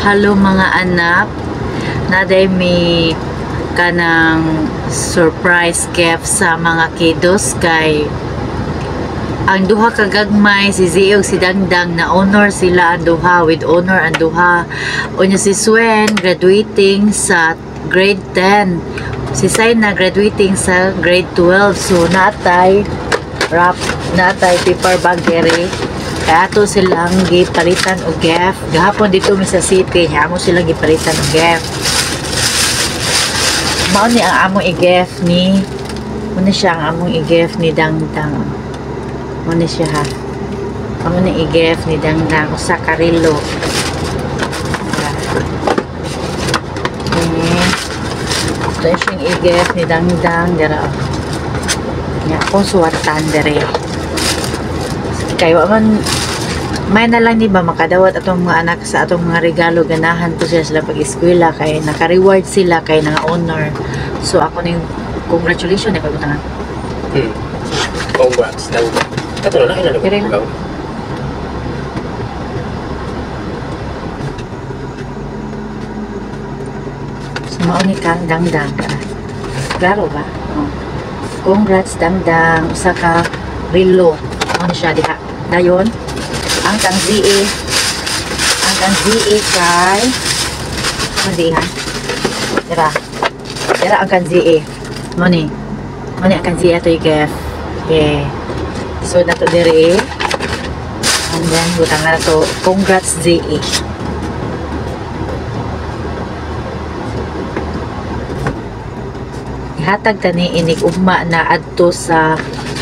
Hello mga anak, naday mi kanang surprise gift sa mga kiddos kay ang duha ka gagmay, si Zee ug si Dangdang, na honor sila ang duha, with honor ang duha. Unya si Swen graduating sa grade 10, si Saina graduating sa grade 12. So naatay wrap, naatay paper bag dere kaya ato silang gipalitan og gift. Gahapon dito mi sa city, amo silang gipalitan og gift. Mao ni ang among i-gift ni, mao ni siya ang among i-gift ni Dangdang. Mao ni siya ha. Amo ni i-gift ni Dangdang usa ka relo. Ito siyang i-gift ni Dangdang dira. Nya akong suwatan dere. Kay wa man may na lang di ba makadawat atong mga anak sa atong mga regalo, ganahan po sila sila pag-eskwela kay naka-reward sila kay nga honor. So ako ning congratulations ni pagbutangan. Congrats Dangdang. Kato na lang Kere. So mao ni kang Dangdang. Klaro ba? Oh. Congrats Dangdang, usa ka relo. Mao ni siya diha. Dayon ang kang ZA, ang kang ZA kay ang ZA ha. Dira. Dira ang kang ZA. Mao ni. Mao ni ang kang ZA ato i-gift. Yeah. So nato diri. And then butang na to, congrats ZA. Ihatag tani inig ugma na adto sa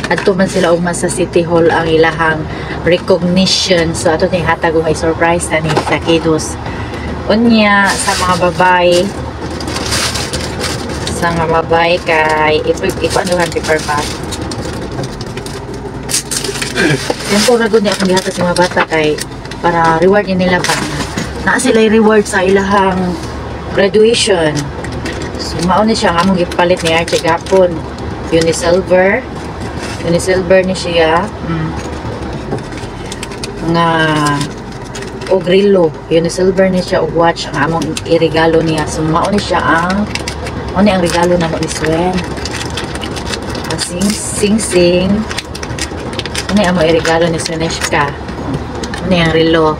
adto man sila ugma sa City Hall ang ilahang recognition. So ato ni hatag og may surprise na ni sa kiddos. Unya sa mga babae, sa mga babae kay ipaanduhan paper bag. Simple ra gud ni akong gihatag sa mga bata kay para reward ni nila pa. Naa sila reward sa ilahang graduation. So mao ni siya ang among gipalit ni Archie gapon. Unisilver. Unisilver ni siya. Nga og relo. Unisilver ni siya og watch ang among iregalo niya. So mao ni siya ang mao ni ang regalo namo ni Swen. Sing sing sing. Mao ni among iregalo ni Sweneshka. Mao ni ang relo.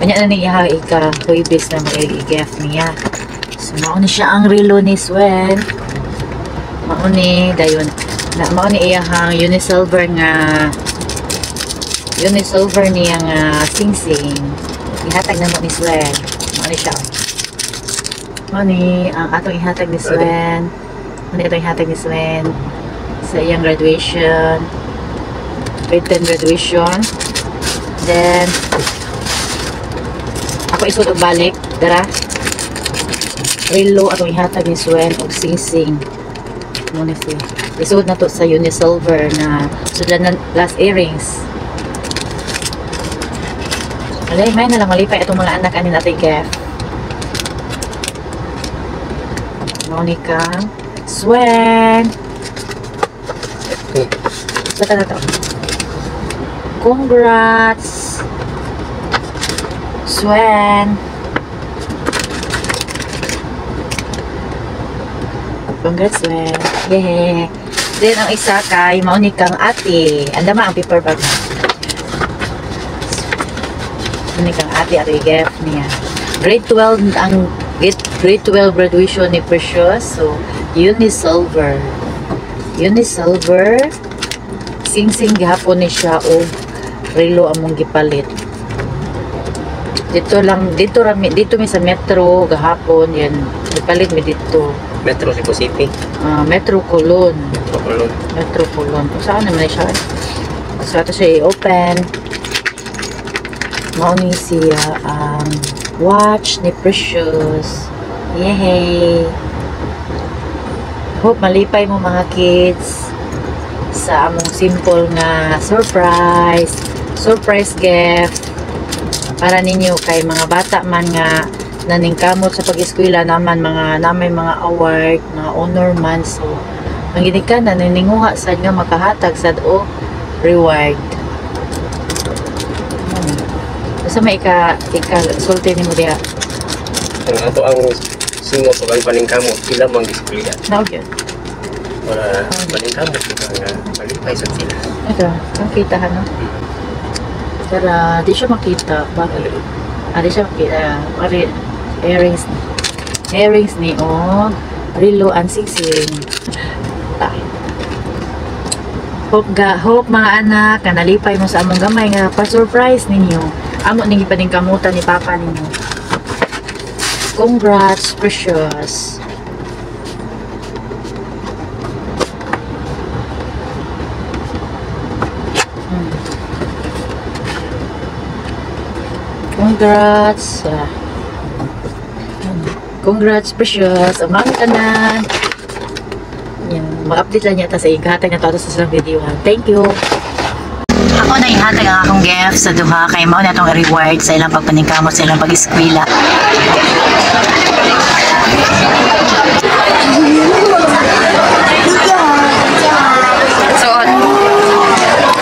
Kanya na niya ika Huwebes na mo i-gift niya. So mao ni siya ang relo ni Swen. Mao ni dayon. Na mao ni iyahang unisilver nga unisilver niya nga sing-sing. Ihatag na mo ni Swen. Mao ni siya. Mao ni ang atong ihatag ni Swen. Mao ni atong ihatag ni Swen sa iyang graduation. Grade 10 graduation. Then ako isod og balik dara. Relo atong ihatag ni Swen og sing-sing. Mao ni siya. Isod na to sa unisilver na sudlan na last earrings. Alay, may na lang malipay atong mga anak ani natin gift. Monica, Swen. Bata na to. Congrats, Swen. Congrats, Swen. Yehey. Then, ang isa kay Monica ang ate. Andama ang paper bag. Monica ang ate, ate gift niya. Grade 12 ang grade 12 graduation ni Precious. So, unisilver. Unisilver. Sing-sing gihapon ni siya og relo among gipalit. Dito lang, dito rami, dito mi sa Metro gahapon yan. Gipalit mi dito. Metro Cebu City. Metro Colon. Metro Colon. Metro Colon. Kung saan naman siya? So, ito siya i-open. Mao ni siya ang watch ni Precious. Yehey! Hope malipay mo mga kids sa among simple nga surprise. Surprise gift para ninyo kay mga bata man nga naningkamot sa pag-eskwela naman mga namay mga award, mga honor man. So ang ginikan na naninguha sad nga makahatag sad og reward. Basta may ika sulti nimo diha. Ang ato ang singo pag ang paningkamot, sila mang disiplina. Naog yun. Para paningkamot diba nga malipay sa sila. Ito, ang kita no? Pero di siya makita. Bakit? Ah, di siya makita. Pari, earrings. Earrings ni og relo and singsing. Ah. Hope ga, hope mga anak, nga nalipay mo sa among gamay nga pa-surprise ninyo. Amo ning gipaningkamutan ni papa ninyo. Congrats, precious. Congrats. Ah. Congrats, precious. Ang mga tanan. Yan, mag-update lang yata sa igatag na to sa isang video. Ha. Thank you. Ako na ihatag ang akong gift sa duha kay mao na atong reward sa ilang pagpaningkamot sa ilang pag-eskwela. Suot.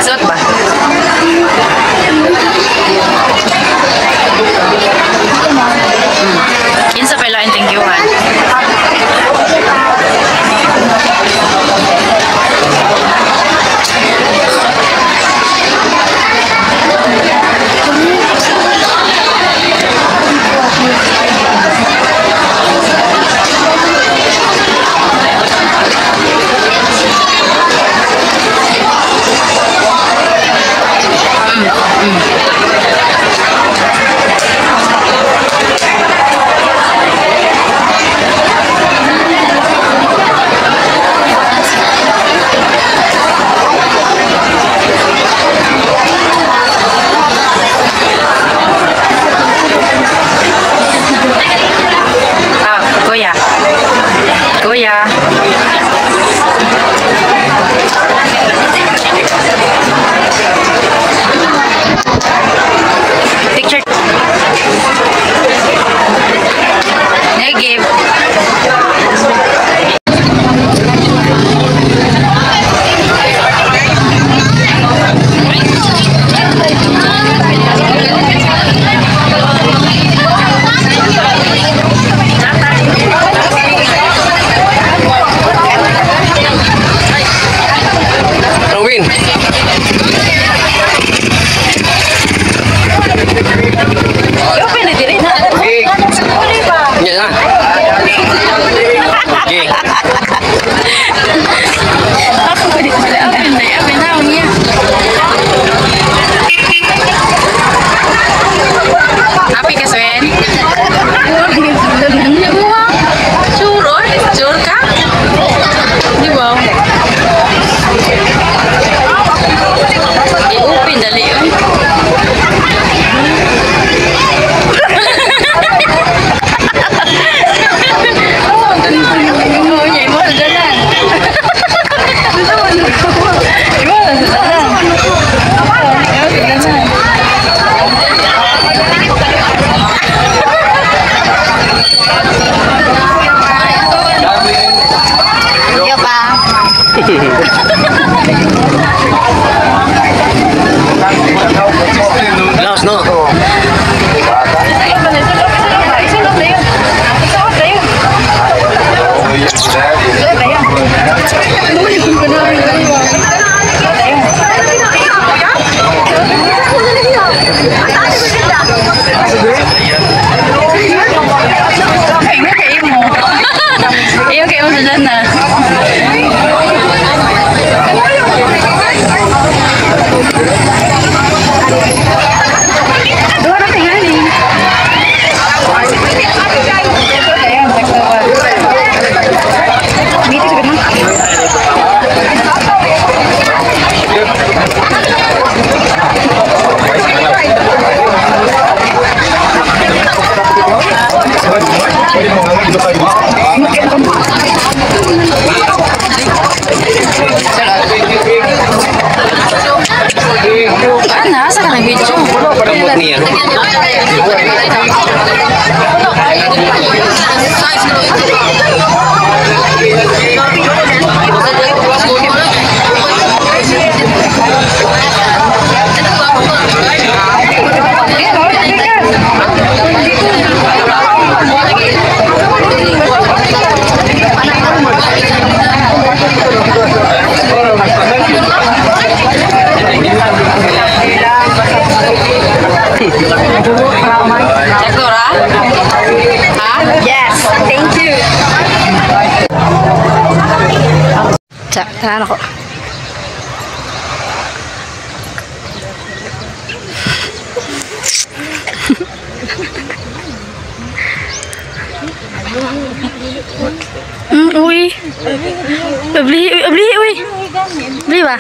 Suot ba? Kinsa pa ilain thank you-han? Ah, kuya. Kuya. Picture. Negative. Rowin! Open na diri na. Okay. Yan na. Okay. Open na, open na niya. Happy ka, Sven? Sure, oy. Sure ka? Di ba? I-open dali, oy. Oo, niya, imo sa dalan. Imo sa dalan. Imo sa dalan. Thank you pa. Laos, no? Isulod na yun. Isulod na yun. Isulod na yun. Ay, kayo mo. Iyo kayo mo sa na. Duha na tingali. Ayan, tagtawa. Dito sa ganun. Ah, nasa ka ng video? Kamot niya. Sa, tanan ako. Uy. Abli, abli, uy. Abli ba?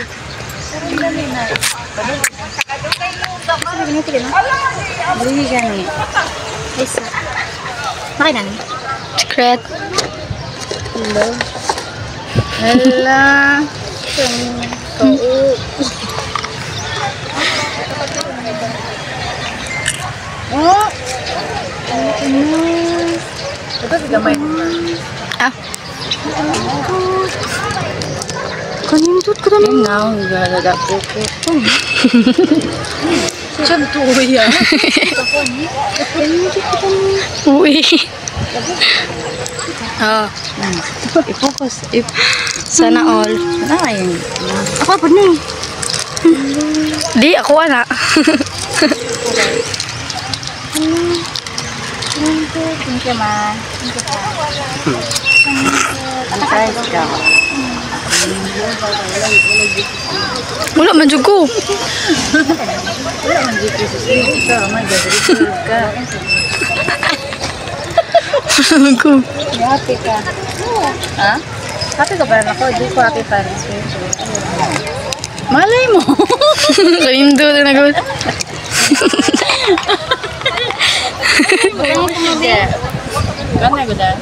Abli gani. Makina ni. Secret. Hala. Oh. Ito si gamay. Ah. Kanindot ko naman. Now, gagada ko ko. Siya tuloy ah. Uy. Oh, I-focus. Sana all. Ay. Ako po ni. Di, ako ana. Thank you, ma. Surprise ka. Wala man jud ko. Wala man dito sa ikaw. Oh my God, dito ka. Ko. Happy ka. Ha? Happy ka pa rin ako. Di ko happy pa rin. Malay mo. Kanindot na gud. Sige. Kana ko da.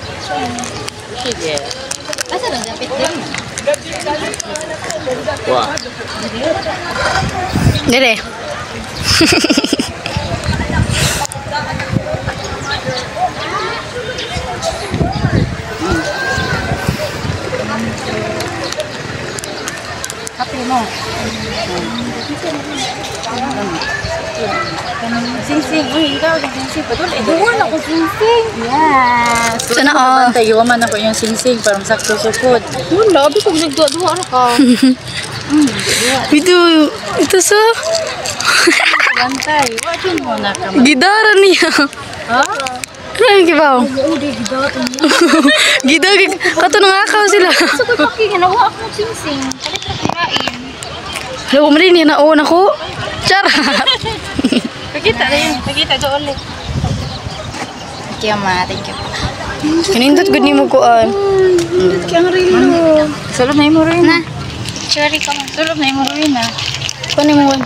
Sige. Asa na dapat din? Wah. Dire. Happy mo. Sing-sing. Uy, ikaw, sing-sing. Patul, eh. Duwa na ko sing-sing. Yes. Sana all. Bantay, man ako yung sing-sing. Parang sakto sukod. Wala, abi kong nagduwa-duwa na ka. Ito, ito sa Bantay. Watchin mo na ka. Gidara niya. Ha? Ano yung kibaw? Gidara, kato nangakaw sila. Sa ko paking nakuha ako ng sing-sing. Palit ra kirain. Hello, man niya naon ako. Charot. Pakita na yun. Pakita doon ulit. Thank you, ma. Thank you. Kanindot gud nimo kuan. Ang rilo. Sulod na yung rin. Na. Sorry ka, ma. Sulod na yung rin ah. Kuan nimo.